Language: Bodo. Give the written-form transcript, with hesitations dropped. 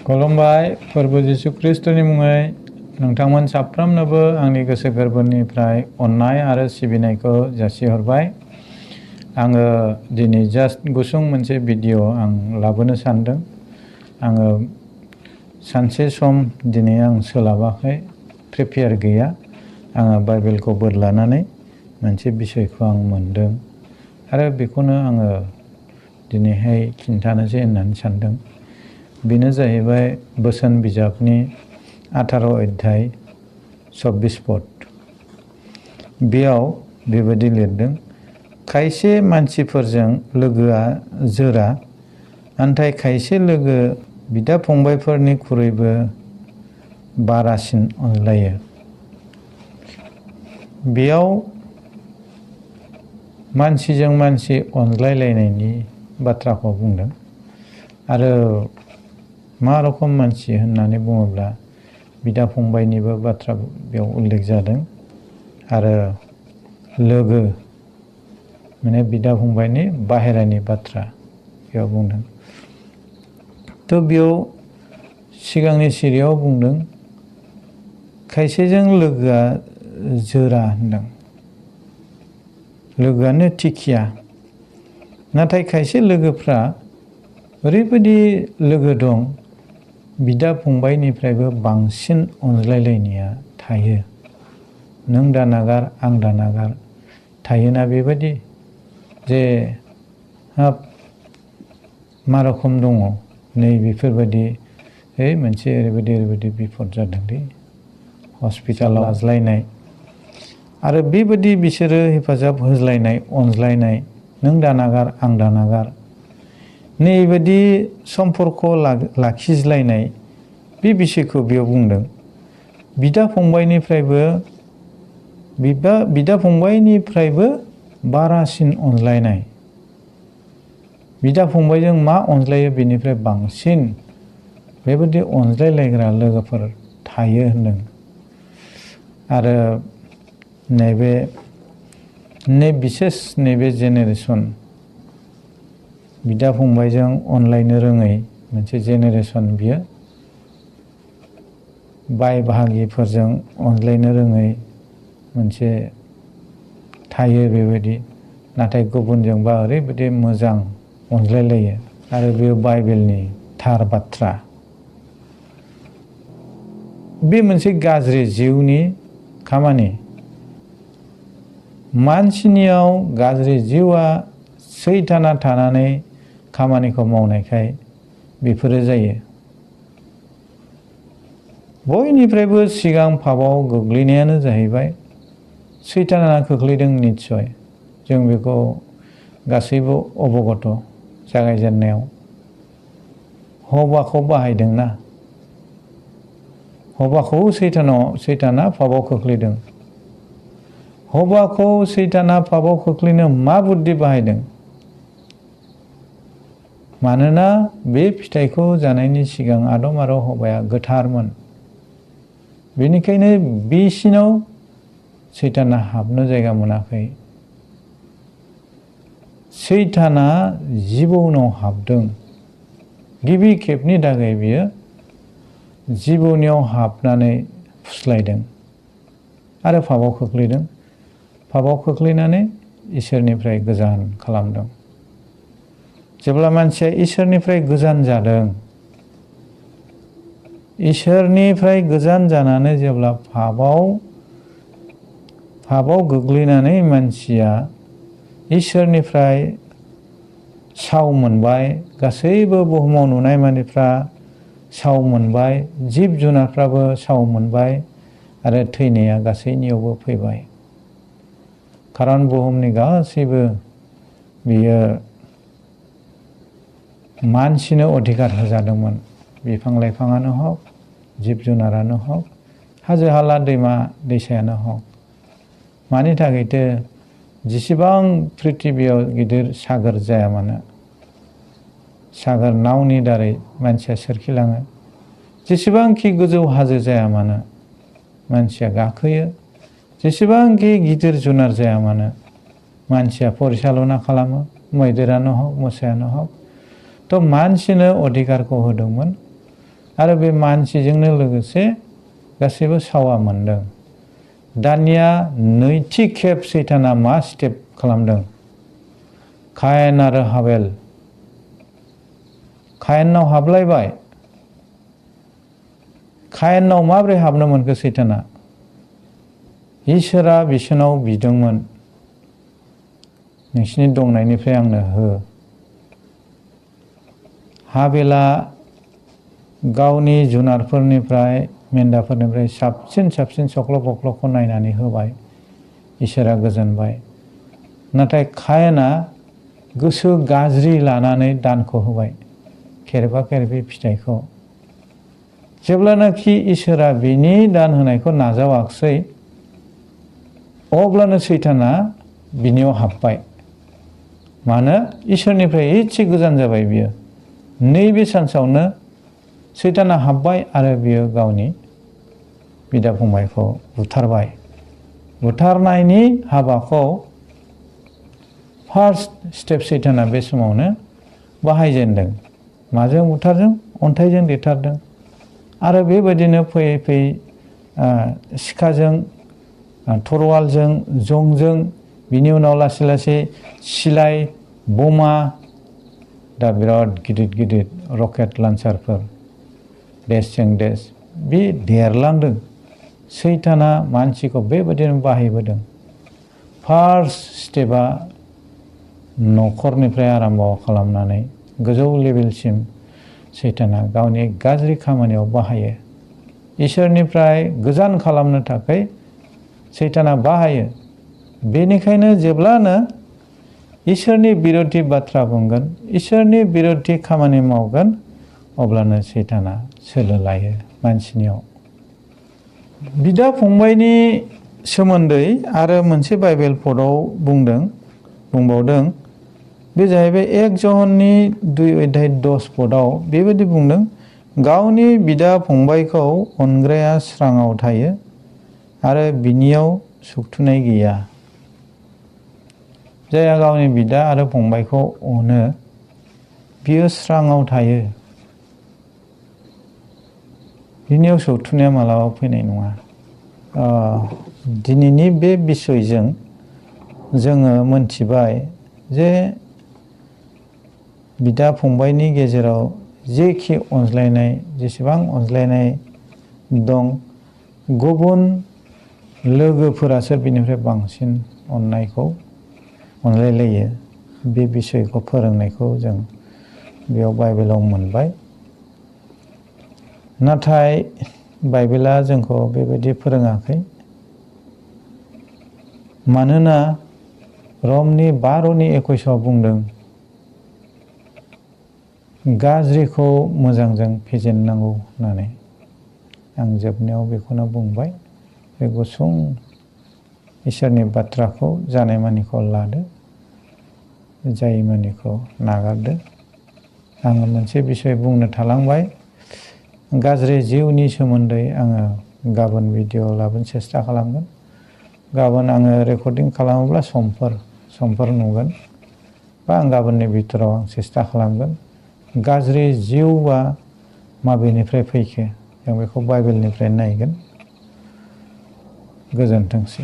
खुलुमबाय फोरबो जिसु ख्रिस्टनि मुङै नोंथांमोन साफ्रोमनोबो आंनि गोसो गोरबोनिफ्राय अननाय आरो सिबिनायखौ जासिहरबाय। आङो दिनै जास्ट गुसुं मोनसे भिडिअ आं लाबोनो सानदों। आङो सानसे सम दिनै आं सोलाबाखै, प्रिपेयार गैया। आङो बाइबेलखौ बोदलानानै मोनसे बिसयखौ आं मोनदों आरो बेखौनो आङो दिनैहाय खिन्थानोसै होननानै सानदों। बेनो जाहैबाय बोसोन बिजाबनि 18 अध्याय 24 पद। बेयाव बेबायदि लिरदों, खायसे मानसिफोरजों लोगोआ जोरा, नाथाय खायसे लोगो बिदा फंबायफोरनिख्रुइबो बारासिन अनज्लायो। बेयाव मानसिजों मानसि अनज्लायलायनायनि बाथ्राखौ बुंदों आरो मा रखम मानसि होननानै बुङोब्ला बिदा फंबायनिबो बाथ्रा बेयाव उल्लेख जादों आरो लोगो माने बिदा फंबायनि बाहेरानि बाथ्रा बेयाव बुंदों। थ' बेयाव सिगांनि सिरियाव बुंदों खायसेजों लोगोआ जोरा होनदों, लोगोआनो थिखिया। नाथाय खायसे लोगोफ्रा ओरैबायदि लोगो दं, बिदा फंबायनिफ्रायबो बांसिन अनज्लायलायनाया थायो। नों दानागार आं दानागार थायोना बेबायदि, जे हाब मा रखम दङ नै बेफोरबायदि, मोनसे ओरैबायदि बिपद जादोंदि हस्पिटालाव लाज्लायनाय आरो बेबायदि बिसोरो हेफाजाब होज्लायनाय अनज्लायनाय, नों दानागार आं दानागार नैबायदि सम्पर्क लाखिज्लायनाय, बे बिसयखौ बेयाव बुंदों। बिदा फंबायनिफ्रायबो बारासिन अनज्लायनाय, बिदा फंबायजों मा अनज्लायो बेनिफ्राय बांसिन बेबायदि अनज्लायलायग्रा लोगोफोर थायो होनदों। आरो बिसेस नैबे जेनेरेसन, बिदा फंबायजों अनलायनो रोङै मोनसे जेनेरेसन, बियो बाय बाहागिफोरजों अनज्लायनो रोङै मोनसे थायो बेबायदि। नाथाय गुबुनजोंबा ओरैबायदि मोजां अनज्लायलायो आरो बेयो बाइबेलनि थार बाथ्रा। बे मोनसे गाज्रि जिउनि खामानि। मानसिनियाव गाज्रि जिउआ सैताना थानानै खामानिखौ मावनायखाय बेफोरो जायो। बयनिफ्रायबो सिगां पापाव गोग्लैनायानो जाहैबाय सैताना खोख्लैदों निस्सय, जों बेखौ गासैबो अबगत। जागायजेननायाव हौवाखौ बाहायदोंना, हौवाखौ सैताना पापाव खोख्लैदों। हौवाखौ सैताना पापाव खोख्लैनो मा बुद्धि बाहायदों? मानोना बे फिथाइखौ जानायनि सिगां आदम आरो हौवाया गोथारमोन। बेनिखायनो बिसिनाव सैताना हाबनो जायगा मोनाखै। सैताना जिबौनाव हाबदों। गिबि खेबनि थाखाय बियो जिबौनियाव हाबनानै फुस्लायदों आरो पापाव खोख्लैदों। पापाव खोख्लैनानै इसोरनिफ्राय गोजान खालामदों। जेब्ला मानसिया इसोरनिफ्राय गोजान जादों, इसोरनिफ्राय गोजान जानानै जेब्ला पापाव गोग्लैनानै मानसिया इसोरनिफ्राय साव मोनबाय, गासैबो बुहुमाव नुनाय मानसिफ्रा साव मोनबाय, जिब जुनारफ्राबो साव मोनबाय आरो थैनाया गासैनियावबो फैबाय। खारन बुहुमनि गासैबो बियो मानसिनो अधिकार होजादोंमोन। बिफां लाइफाङानो हक, जिब जुनारानो हक, हाजो हाला दैमा दैसायानो हक। मानि थाखायथो जेसेबां प्रिथिबियाव गिदिर सागोर जाया मानो, सागोर नावनि दारै मानसिया सोरखिलाङो, जेसेबांखि गोजौ हाजो जाया मानो मानसिया गाखोयो, जेसेबांखि गिदिर जुनार जाया मानो मानसिया परिचालना खालामो, मैदेरानो हक मोसायानो हक। थ' मानसिनो अधिकारखौ होदोंमोन आरो बे मानसिजोंनो लोगोसे गासैबो सावा मोनदों। दानिया नैथि खेब सैताना मा स्टेप खालामदों? कायेन आरो हाबेल। कायेनाव हाबलायबाय। कायेनाव माब्रै हाबनो मोनखो सैताना? इसोरा बिसोरनाव बिदोंमोन, नोंसिनि दंनायनिफ्राय आंनो हो। हाबेला गावनि जुनारफोरनिफ्राय, मेन्दाफोरनिफ्राय साबसिन सख्ल' बख्ल'खौ नायनानै होबाय। इसोरा गोजोनबाय। नाथाय कायेना गोसो गाज्रि लानानै दानखौ होबाय, खेरबा खेरबि फिथाइखौ। जेब्लानाखि इसोरा बिनि दान होनायखौ नाजावाखसै, अब्लानो सैताना बिनियाव हाबबाय। मानो? इसोरनिफ्राय एसे गोजान जाबाय बियो। नैबे सान्सावनो सैताना हाबबाय आरो बियो गावनि बिदा फंबायखौ बुथारबाय। बुथारनायनि हाबाखौ फार्स्ट स्टेप सैताना बे समावनो बाहायजेनदों। माजों बुथारदों? अन्थाइजों देथारदों। आरो बेबायदिनो फैयै फैयै सिखाजों, थरवालजों, जंजों, बिनि उनाव लासै लासै सिलाइ, बमा, दा बिराद गिदिर गिदिर रकेट लान्सारफोर, देशजों देश बे देरलांदों। सैताना मानसिखौ बेबायदिनो बाहायबोदों। फार्स्ट स्टेपआ न'खरनिफ्राय आराम्भ खालामनानै गोजौ लेभेलसिम सैताना गावनि गाज्रि खामानियाव बाहायो। इसोरनिफ्राय गोजान खालामनो थाखाय सैताना बाहायो। बेनिखायनो जेब्लानो इसोरनि बिरोधि बाथ्रा बुंगोन, इसोरनि बिरोधि खामानि मावगोन, अब्लानो सैताना सोलो लायो मानसिनियाव। बिदा फंबायनि सोमोन्दै आरो मोनसे बाइबेल पदआव बुंबावदों। बे जाहैबाय 1 ज'हननि 2:10 पदआव बेबायदि बुंदों, गावनि बिदा फंबायखौ अनग्राया स्राङाव थायो आरो बिनियाव सुखथुनाय गैया। जायहा गावनि बिदा आरो फंबायखौ अनो, बियो स्राङाव थायो। बिनियाव सौथुनाया मालाबा फैनाय नङा। दिनैनि बे बिसयजों जोङो मोनथिबाय जे बिदा फंबायनि गेजेराव जेखि अनज्लायनाय, जेसेबां अनज्लायनाय दं, गुबुन लोगोफोरासो बिनिफ्राय बांसिन अनलायलायो। बे बिसयखौ फोरोंनायखौ जों बेयाव बाइबेलाव मोनबाय। नाथाय बाइबेला जोंखौ बेबायदि फोरोङाखै। मानोना रमनि 12:21 बुंदों, गाज्रिखौ मोजांजों फेजेननांगौ होननानै। आं जोबनायाव बेखौनो बुंबाय, बे गुसुं इसोरनि बाथ्राखौ जानायमानिखौ लादो, जायैमानिखौ नागारदो। आङो मोनसे बिसय बुंनो थालांबाय, गाज्रि जिउनि सोमोन्दै आङो गाबोन भिडिअ लाबोनो सेस्था खालामगोन। गाबोन आङो रेकर्डिं खालामोब्ला समफोर नुगोन, बा आं गाबोननि भितराव आं सेस्था खालामगोन। गाज्रि जिउआ माबेनिफ्राय फैखो जों बेखौ बाइबेलनिफ्राय नायगोन। गोजोनथोंसै।